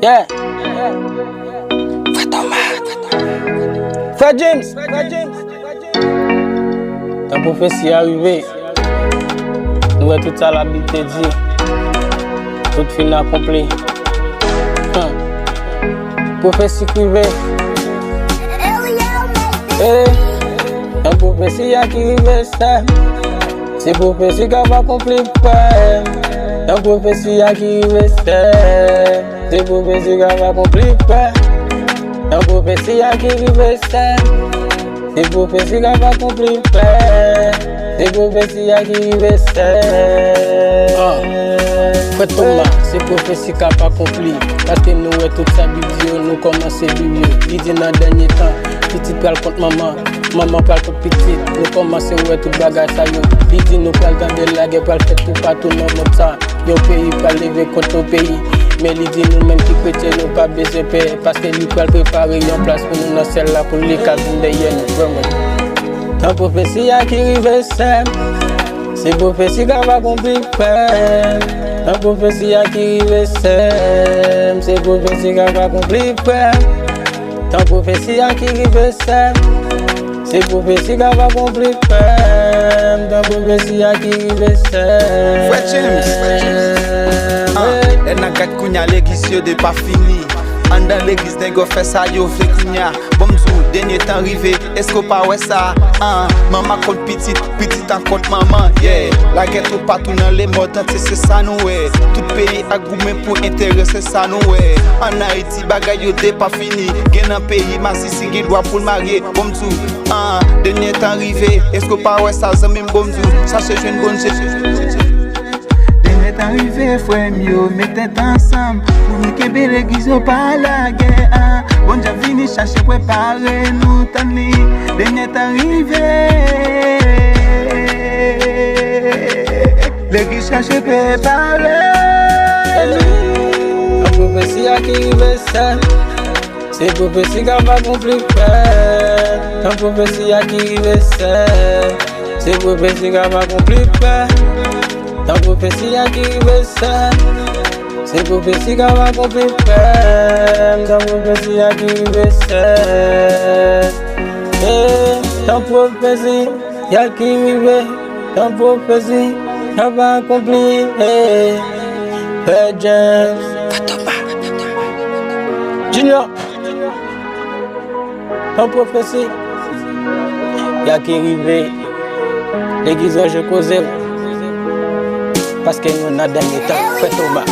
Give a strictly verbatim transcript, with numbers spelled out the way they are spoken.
Yeah. Frè Thomas. Frè James. Tan pwofesi a rive, nou wè tout sa Labib te di, tout fin akonpli. Huh. Pwofesi k rive. Hey. Tan pwofesi a ki rive, sè. Se pwofesi k ap akonpli, frè. Tan pwofesi a ki rive, sè. Se pwofesi k ap akonpli, frè. Nan pwofesi a ki rive, sè. Se pwofesi k ap akonpli, frè. Se pwofesi a ki rive, sè. Ah, frè Thomas, se pwofesi k ap akonpli. Paske nou wè tout sa Bib di yo, nou kòmanse viv yo. Li di nan dènye tan, pitit pral kont manman, manman pral kont pitit. Nou kòmanse wè tout bagay sa yo. Li di nou pral tande lagè pral fèt toupatou nan mond sa. Yon peyi pral leve kont yon peyi. Men li di nou menm ki kretyen, nou pa bezwen pè, paske li pral prepare yon plas pou nou nan syèl la, pou li ka vin dèyè nou, frè mwen. Tan pwofesi a ki rive, sè m. Se pwofesi k ap akonpli, frè m. Tan pwofesi a ki rive, sè m. Se pwofesi k ap akonpli, frè m. Tan pwofesi a ki rive, sè m. Se pwofesi k ap akonpli, frè m. Tan pwofesi a ki rive, sè m. Frè James. Ah, lè n ap gad kounya, legliz yo de pa fini. Anndan legliz, nèg yo fè sa yo vle kounya. Bon, m di w, dènye tan rive, èske w pa wè sa? Ah, manman kont pitit, pitit an kont manman, yeah. Lagè toupatou nan lemond antye, se sa nou wè. Tout peyi ap goumen pou enterè, se sa nou wè. Ann Ayiti, bagay yo de pa fini. Gen nan peyi masisi gen dwa pou l marye. Bon, m di w, ah, dènye tan rive, èske w pa wè sa, zanmi m? Bon, m di w, chache jwenn Bondye. Dènye tan rive, frè m yo, met tèt ansanm pou nou kenbe legliz yo pa lagè a. Bondye ap vini chache prepare nou, tann li. Dènye tan rive. Legliz chache prepare nou. Nan pwofesi a ki rive, sè. Se pwofesi k ap akonpli, frè. Tan pwofesi a ki rive, sè. Se pwofesi k ap akonpli, frè. Tan pwofesi a ki rive, sè. Se pwofesi k ap akonpli, frè. Tan pwofesi a ki rive, sè. Eh, tan pwofesi a ki rive. Tan pwofesi a pa akonpli, eh. Frè James. Junior. Tan pwofesi a ki rive. Legliz ranje koze. Paske nou nan dènye tan. Frè Thomas.